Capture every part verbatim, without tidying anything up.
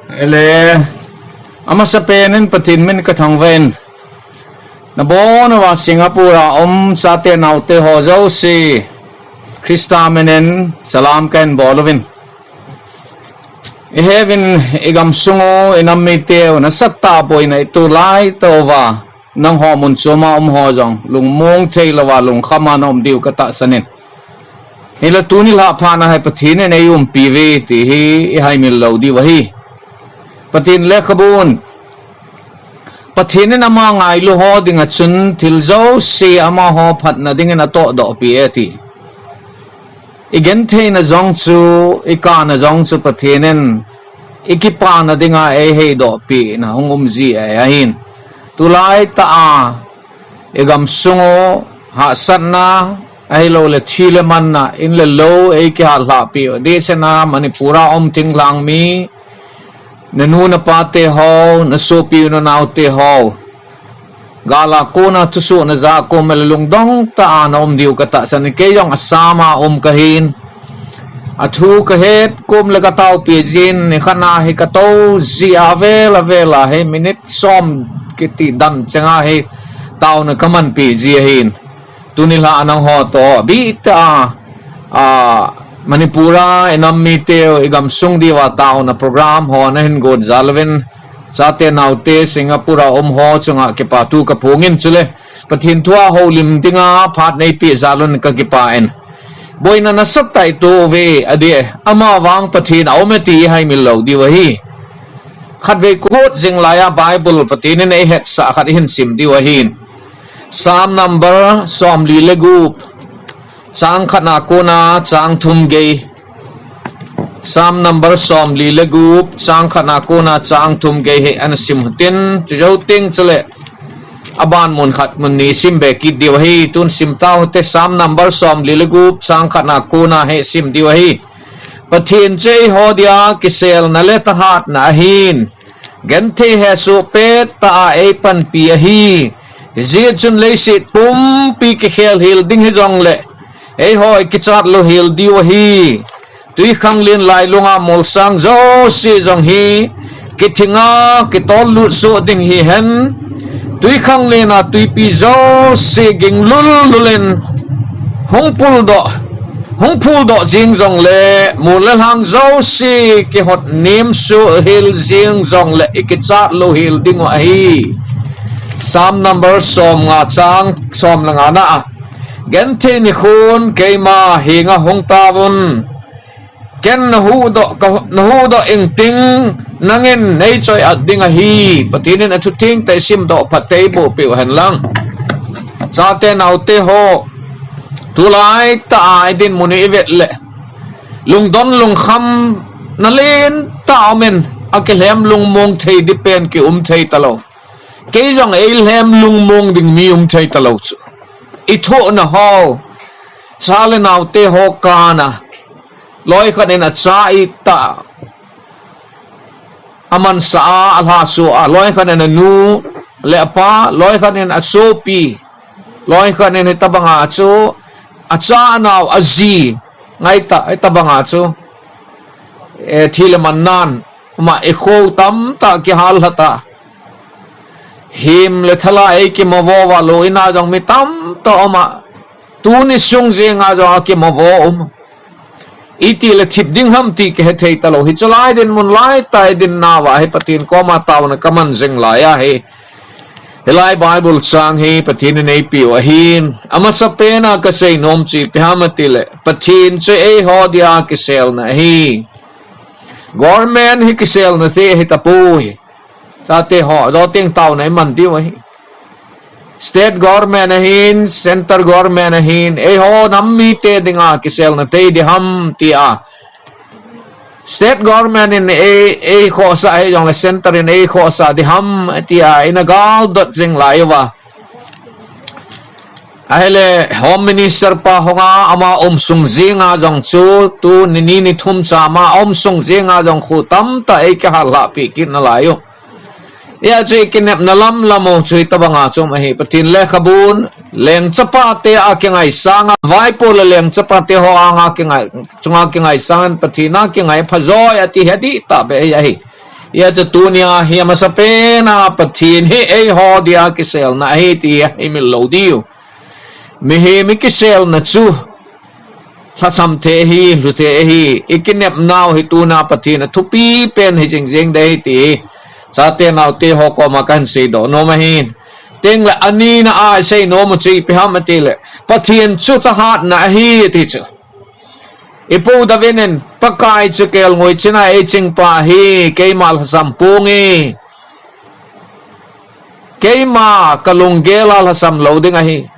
Ele, amasapen in Pathen min kathangvah in. Nabonchauva Singapore a um chate naote ho jouse, Christa min in salam kahin bol uvin. Ihet uvin, igamsung u, inam mite u, nasatah a boina itulai tah uva nangho mun chom a um ho jong lungmong thei louva lungkham a naum diu katahsan in. Hinlah tuni lhah phat a hi Pathen in eiumpi uve ti hi ihaimil lou diu ahi. Pathen lekhabun, Pathen in ama ngailu ho dinga chun thil jouse amaho phatna dingin atohdoh pi e ati. Igentheina jong chu, ikana jong chu Pathen in ikipana dinga eiheidoh pina hung um ji ahi ahin. Tulai tah a igamsung u hahsatna, ahilouleh thi le manna, in le lou eikihatlhah pi u. Dehset a Manipur a um thinglhang mi, nanu napate ho, nasopi u nanaote ho, gal a kona thusoh naja a kom le lungdong tah a naum diu katahsan in. Kei jong Assam a um kahin. Athu kahet kom le kataopi jin, nikhat a hi katou ji a avel avel a hi minute som kiti dan chenga hi taona kamanpi ji ahin. Tuni lhah a nangho toh abih tah a, a, Manipur a inam mite u igamsung diuva taona program ho nahin gon jal uvin, chate naote Singapore a um ho chunga kipa thu kaphong in, chule Pathen thu a houlim dinga phat neipeh jal un kakipah in. Boina nasatah a itoh uve ati, amavang Pathen aume ti ihaimil lou diu ahi. Khatvei kot jing lai a Bible Pathen in eihetsah khat ihin sim diu ahin. Psalm number somli le gup, chang khat a kona chang thum gei. Psalm number somli le gup, chang khat a kona chang thum gei hi ana sim u hitin, chujou teng chule aban mun khat mun ni sim be kit diu ahi. Tun sim tau hite, Psalm number somli le gup, chang khat a kona hi sim diu ahi. Pathen chu eiho dia kiselna le thahatna ahin, genthei hesoh pettah a eipanpi ahi. Hijeh chun leiset pumpi kikhel hel ding hijongle, eiho ikichat lou hel diu ahi. Twikhanglen lailunga molsang jouse jong hi kithinga kitollut soh ding hihen, twikhanglen a twipi jouse ging lullul in hung puldoh, hung phuldoh jing jongle, mol le lhang jouse kihot nem soh hel jing jongle, ikichat lou hel diu ahi. Psalm number somnga chang somle ngana a, genthei nikhon keima henga hung tauvin, ken nahuhdoh, ka, nahuhdoh ingting, nangin neichoi-at ding ahi. Pathen in athutheng tah isimdoh phat teiboh peh u henlang. Chate naote ho, tulai tah a idinmun u ivet le, lungdon lungkham nalen tah a um in, akilhem lungmong thei ding pen kium thei talou. Kei jong eilhem lungmong ding mi um thei talou chu. Ithohna ho, cha le naote ho kana, loikhat in acha itah amansah a, alhaso a, loikhat in anu le apa, loikhat in asopi, loikhat in hitobanga chu acha anao aji, ngaitah hitobanga chu, eh, thi le man nan, ama ikho tamtah kihallhata, hem le thal a eikimavo uva, lou in a jong mi tamtah um a, tuni sung jenga jong akimavo um. Itile thip ding ham ti kihethei talou. Hichu lai dinmun laitah a idin nauva hi Pathen koma taona kaman jing lai ahi. Hilai Bible chang hi Pathen in eipeh u ahin. Amasapen a kaseinom chu ipi ham atile, Pathen chu eiho dia kiselna ahi. Government hi kiselna thei ahitapoi. Chate ho, jou teng taona iman diu ahi. State government ahin, centre government ahin, eiho nam mite dinga kiselna thei ding ham tia, state government in ei, eikhohsah hijongle centre in eikhohsah ding ham tia ina galdot jing lai uva. Ahile Home Minister pa hung a, ama umsung jenga jong chu tuni ni ni thum chama umsung jenga jong kho tamtah eikihallhah peh kit nalai u. Hia chu i kinepna lamlam u chu hitobanga chu um ahi. Pathen lekhabun lengchapate a kingaisang a, vaipo le lengchapate ho anga kingai, chunga kingaisang in Pathen a kingai phajoi ati hi adih tahbeh ahi. Hia chu tunia hi amasapen a Pathen hi eiho dia kiselna ahi ti hi imil lou diu. Mihem i kiselna chu lhasam thei ahi, lhu thei ahi, i kinepnau hi tuna Pathen a thupi pen hi jingjing ding ahi ti hi chate naote ho koma kahin seidoh nom ahin. Tengle anina a isei nom u chu ipi ham atile, Pathen chu thahatna ahi ati chu. I pu David in, Pakai chu kelngoi china eichingpa ahi, keima lhasam ponge. Keima kalunggel a lhasam lou ding ahi.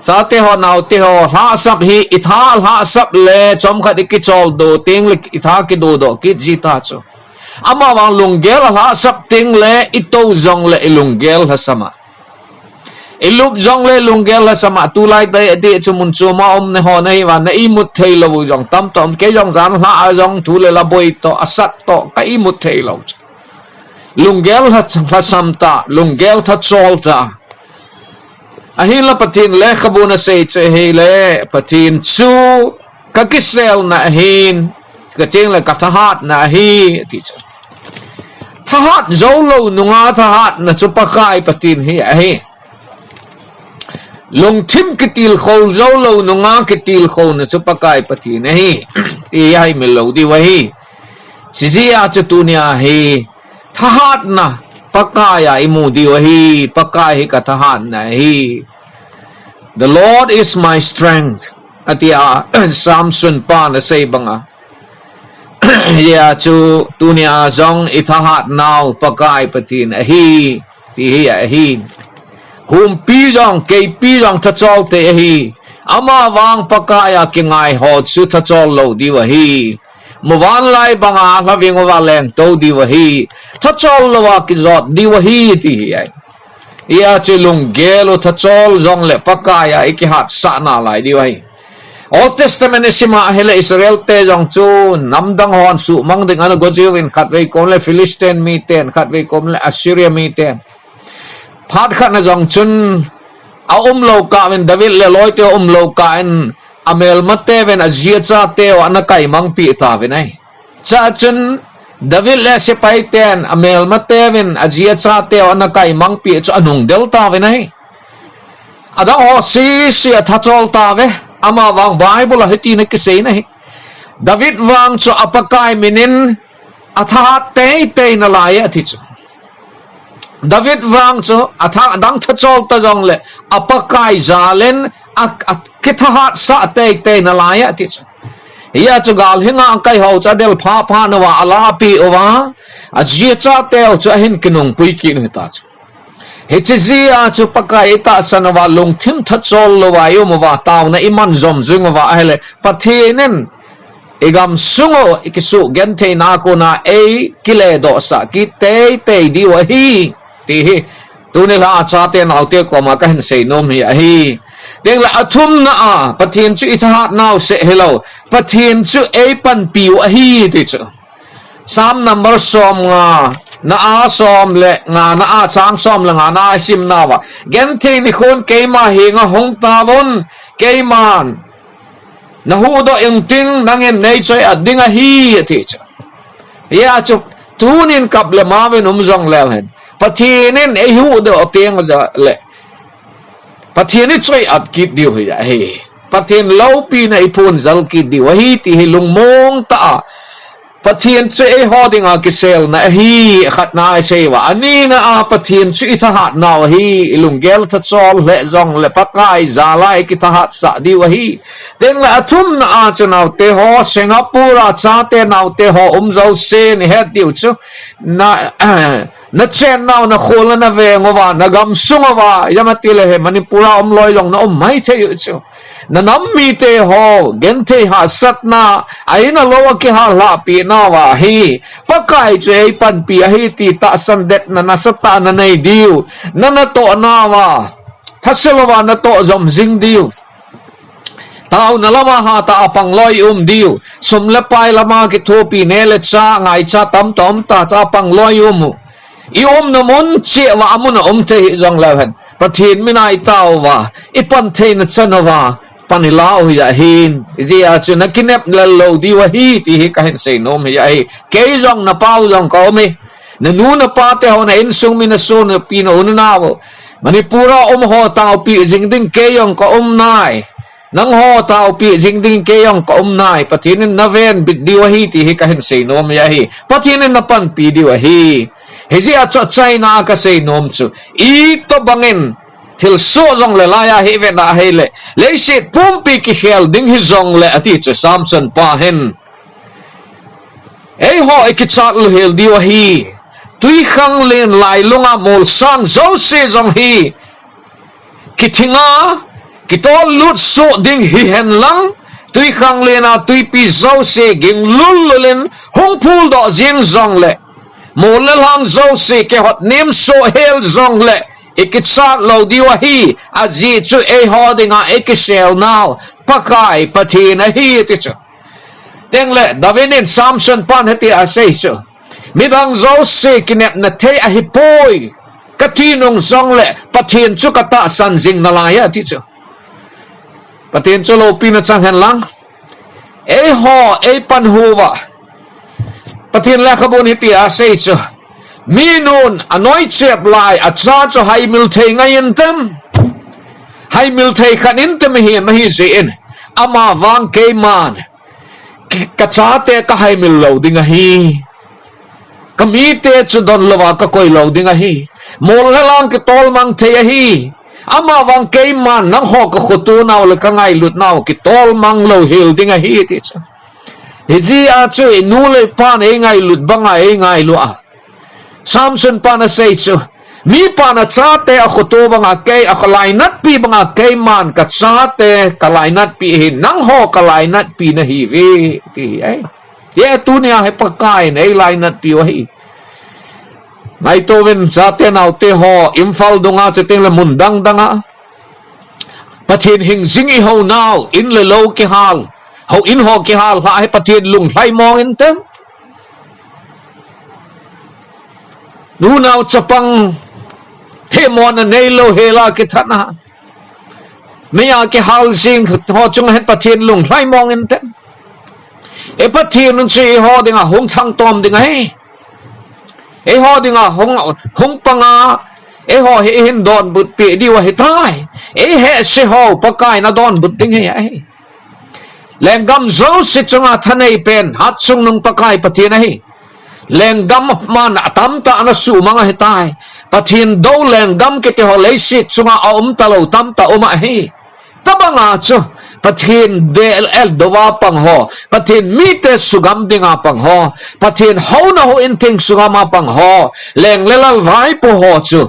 Chate ho, naote ho, lhahsap hi, itha lhahsap le chomkhat ikicholdo tengle itha kidodoh kit ji ta chu. Amavang lunggel a lhahsap tengle itou jongle ilunggel lhasam a, ilup jongle ilunggel lhasam a, tulai tah a dih chu mun choma um naho nahi vang na imut thei lou jong tamtah um, kei jong jan lha a jong thu le la boi toh, asat toh ka imut thei lou chu. Lunggel lha, lhasam ta, lunggel thachol ta. Ahinla Pathen lekhabun asei chu ahile, Pathen chu kakiselna ahin, ka tengle kathahatna ahi ati chu. Thahat joulou nunga thahatna chu Pakai Pathen hi ahi. Lungthim kitilkhou joulou nunga kitilkhouna chu Pakai Pathen ahi ti hi imil lou diu ahi. Chijeh a chu tunia hi thahatna Pakai a imu diu ahi, Pakai hi kathahatna ahi. The Lord is my strength, atia Samson pan asei banga. Hia chu tunia jong ithahatnau Pakai Pathen ahi ti hi ahi. Humpi jong, keipi jong thachol thei ahi. Amavang Pakai a kingai ho chu thachol lou diu ahi. Muvanlai banga lhaving uva lengtou diu ahi. Thachol louva kijot diu ahi ti hi ahi. Hia chu lunggel u thachol jongle Pakai a ikihatsah nalai diu ahi. Old Testament isima ahile Israel te jong chu namdang hon suhmang ding ana go jiuvin, khatvei komle Philistine miten, khatvei komle Assyria miten. Phat khatna jong chun aumlou kah uvin, David le loite umlou kah in, amelmateuvin aji achateu ana kaimangpeh tauvin ahi. Chua chun David le sepaiten amelmateuvin aji achateu ana kaimangpeh chu anungdel tauvin ahi. Adang ho sese athachol tauve. Amavang Bible a hitin akisei ahi. David vang chu a Pakai min in athahat teitei nalai e ati chu. David vang chu atha, adang thachol ta jongle a Pakai jal in a, akithahatsah teitei nalai e ati chu. Hia chu gal hinga akai ho chu adelphah phah nauva, alahpeh uva, aji achateu chu ahin kinungpui kit u hita chu. Hiche jeh a chu Pakai itahsan uva, lungthim thachol louva ium uva, taona iman jom jing uva ahile, Pathen in igamsung u ikisuh gentheina a kona eikiledohsah kit teitei diu ahi ti hi tuni lha a chate naote koma kahin seinom hi ahi. Tengle athumna a, Pathen chu ithahatnau seh hilou, Pathen chu eipanpiu ahi ti chu. Psalm number somnga na a som le ngana a, chang som le ngana a isimnauva, genthei nikhon keima henga hung tauvin, keiman nahuhdoh ingting, nangin neichoi-at ding ahi ati chu. Hia chu tunin kap le mauvin um jongleu hen, Pathen in eihuhdoh tengle Pathen ichoi-at kit diu hi ahi. Pathen loupina iphonjal kit diu ahi ti hi lungmong tah a, Pathen chu eiho dinga kiselna ahi, akhatna a isei uva. Anina a, Pathen chu ithahatnau ahi, ilunggel thachol lheh jongle Pakai jal a ikithahatsah diu ahi. Tengle athumna a chu naote ho, Singapore a chate naote ho um jouse nahet diu chu, na, nachennau nakhol a naveng uva, nagamsung uva, ijemtia hile hi Manipur a um loi jong naum maithei u chu, nanam mite ho genthei hahsatna a in a lou a kihallhahpeh nauva hi Pakai chu eipanpi ahi ti tahsan detna nasatah a nanei diu, na, natoh nauva, thase louva natoh jom jing diu. Taona lama hatah a pang loi um diu. Sum le pai lama kithopi, neh le chah, ngaicha tamtah um tah, chapang loi um u. I umna mun cheh uva amun a um thei hih jongleu hen, Pathen mina i tao uva, i pan theina chan uva pan i lau hia hin. Hijeh a chu na kinep lel lou diu ahi ti hi kahin seinom hia hi. Kei jong na pau jong ka um e. Na nu na pa te ho, na insung mi, na sopi na u na nao, Manipur a um ho taopi jing ding kei jong ka um nai. Nangho taopi jing ding kei jong ka um nai. Pathen in na venbit diu ahi ti hi kahin seinom hia hi. Pathen in na panpi diu ahi. Hijeh a chu achaina a ka seinom chu, itobang in thilsoh jongle, lai a hi vet a hile, leiset pumpi kikhel ding hijongle ati chu Samson pa hin. Eiho i kichat louhel diu ahi. Twikhanglen lailung a molsang jouse jong hi kithinga, kitollut soh ding hihen lang, twikhanglen a twipi jouse ging lullul in hung phuldoh jeng jongle, mol le lhang jouse kihot nem soh hel jongle, i kichat lou diu ahi. Ajeh chu eiho dinga i kisel nau Pakai Pathen ahi ti chu. Tengle David in Samson pan hitia asei chu, midang jouse kinepna thei ahipoi kati nung jongle, Pathen chu ka tahsan jing nalai e ati chu. Pathen chu loupina chang hen lang. Eiho, ei panhu uva Pathen lekhabun hitia asei chu, minun anoichep lai acha chu haimil thei ngai intem? Haimil thei khat intem ahi, ahi jeh in, amavang keiman ka chate ka haimil lou ding ahi. Ka mite chu don louva ka koi lou ding ahi. Mol le lhang kitolmang thei ahi. Amavang keiman nangho ka khoto nau le ka ngailut nau kitolmang louhel ding ahi ti chu. Hijeh a chu i nu le i pan ei ngailut banga ei ngailu a, Samson pan asei chu, mipan achate akhoto banga kei, alainatpi banga keiman ka chate ka lainatpi ahi, nangho ka lainatpi nahiuve ti ahi. Hijeh a tunia hi Pakai in ei lainatpiu ahi. Ngaitouvin chate naote ho, Imphal dunga chutengle mun dang danga Pathen hingjing i hou nau, in le lou kihal, houin ho kihal lhah hi Pathen lunglhai mong intem? Unau chapang hemona neilou hela kithat a, meiya kihal jing ho chunga hin Pathen lunglhai mong intem? I Pathen un chu eiho dinga hung thangtom ding ahi. Eiho dinga hung, hung panga, eiho hi eihin donbutpeh diu ahitai. Ei hehse ho Pakai in adonbut ding ahi. Lenggam jouse chunga thanei pen hatchungnung Pakai Pathen ahi. Lenggam man atamtah ana suhmang ahitai. Pathen dou lenggam kiti ho leiset chunga aum talou tamtah um ahi. Tabanga chu Pathen deh el dou a pang ho, Pathen mite sugam dinga pang ho, Pathen houna houin theng sugama pang ho, leng le lal vaipo ho chu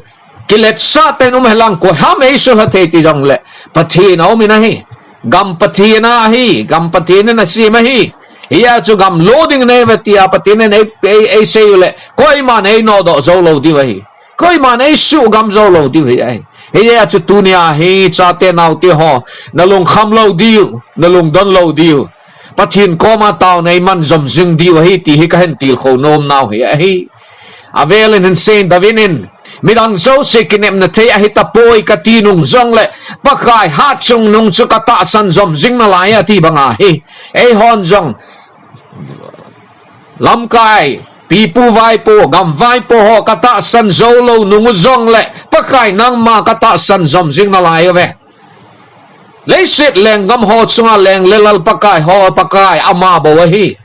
kiletsah tah in um hen lang, koiham eisuhlha thei ti jongle Pathen aumin ahi. Gam Pathen a ahi, gam Pathen in asem ahi. Hijeh a chu gam lo ding neiuve tia Pathen in ei, ei, eiseiu le koiman einodoh joulou diu ahi. Koiman eisuhgam joulou diu ahi. Hijeh a chu tunia hi chate naote ho, nalungkham lou diu, nalungdon lou diu, Pathen koma taona iman jom jing diu ahi ti hi kahin tilkhou nomnau hi ahi. Avelin hinsei in David in, midang jouse kinepna thei ahitapoi kati nung jongle, Pakai hatchungnung chu katahsan jom jing nalai ati banga hi, eihon jong lamkai, pipu vaipo, gam vaipo ho katahsan joulou nung u jongle, Pakai nangma katahsan jom jing nalai uve. Leiset lenggam ho chunga leng le lal pakai ho Pakai ama bou ahi.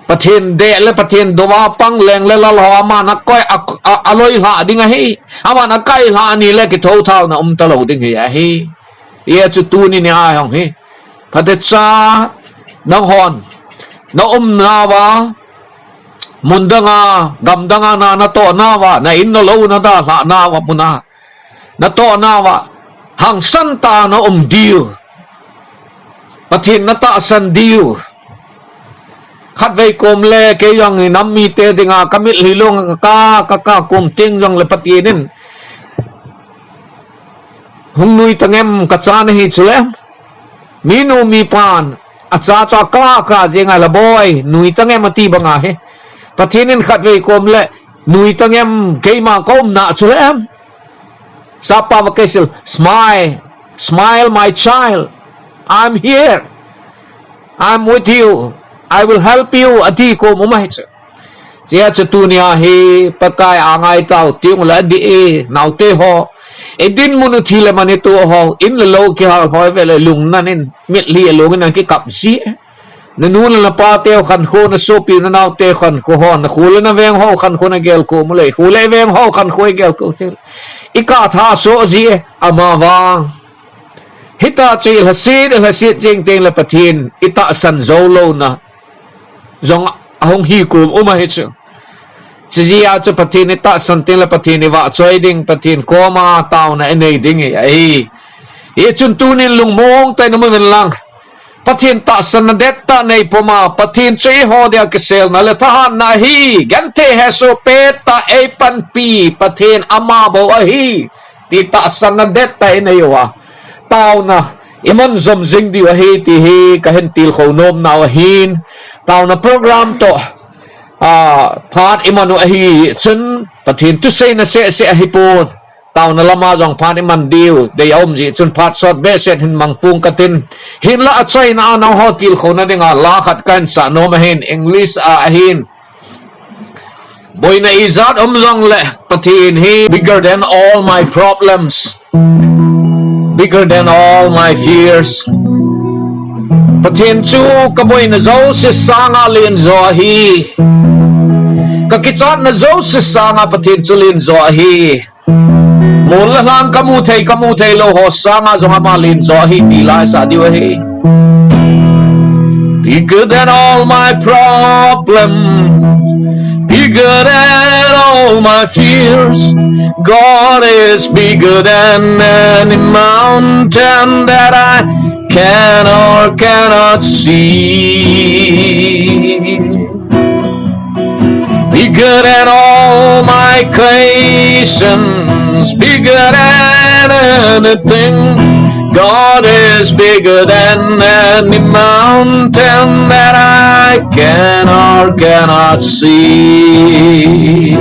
Pathen deh le Pathen dou a pang leng le lal ho aman akoi, a, a, aloilhah ding ahi. Aman akailhah ni le kithothauna umtalou ding hi ahi. Hijeh chu tuni nia jong hi, phatecha, nanghon naumnauva, mun danga, gam danga na, natohnauva, na in na lou nadalhahnauva muna natohnauva, hangsan tah a naum diu, Pathen natahsan diu. Khatvei kom le kei jong inam mite dinga kamitlhi long kaka, kaka kom teng jongle Pathen in hung nui tangem, kacha nahi chule. Minu mipan acha chu akaka jenga le boi, nui tangem ati banga hi, Pathen in khatvei kom le nui tangem, keima ka umna chu le em. Sapa va keisil, smile, smile, my child. I'm here. I'm with you. I will help you. Ati kom um ahi chu. Chia chu tunia hi Pakai a ngai tau tiu le di e, naute ho. E dinmun u thi le mani tu ho, in le lo kihal hoi ve le lungnan in, mitlhi a lungin an kikap ji e. Na nu le na pa teu khankho, na sopi na naute khankho ho, na khu le na veng ho khankho na gel ko mu le, khu le veng ho khankho i gel ko te. I ka tha so ji e, ama vang. Hita chu i lhasit, i lhasit jing teng le Pathen, i tahsan zo lo na. Jong ahung hi kum um ahi chu. Chijia chu Pathen i tahsan teng le Pathen i vahchoi ding, Pathen koma tauna i nei ding hi ahi. Hichun tunin lungmong tah in um uvin lang. Pathen tahsanna dettah nei puma, Pathen chu eiho dia kiselna le thahatna ahi, genthei hesoh pettah eipanpi Pathen ama bou ahi, ti tahsanna dettah i nei uva, tauna i man jom jing diu ahi, ti hi kahin tilkhou nomnau ahin, tauna program toh, a, phat i man u ahi chun, Pathen thuseina sehseh ahipon, tauna lama jong phat i man diu dei aum jeh chun phat sot behseh hin mang pung katin. Hinlah achaina a nangho tilkhouna dinga la khat kahin sah nom ahin, English a ahin. Boina ijat um jongle, Pathen hi bigger than all my problems, bigger than all my fears. Pathen chu ka boina jouse sanga lenjo ahi. Ka kichatna jouse sanga Pathen chu lenjo ahi. Mun le lhang kamu thei, kamu thei lou ho sanga jong ama lenjo ahi ti la i sah diu ahi. Bigger than all my problems, bigger than all my fears. God is bigger than any mountain that I can or cannot see. Bigger than all my creations, bigger than anything. God is bigger than any mountain that I can or cannot see.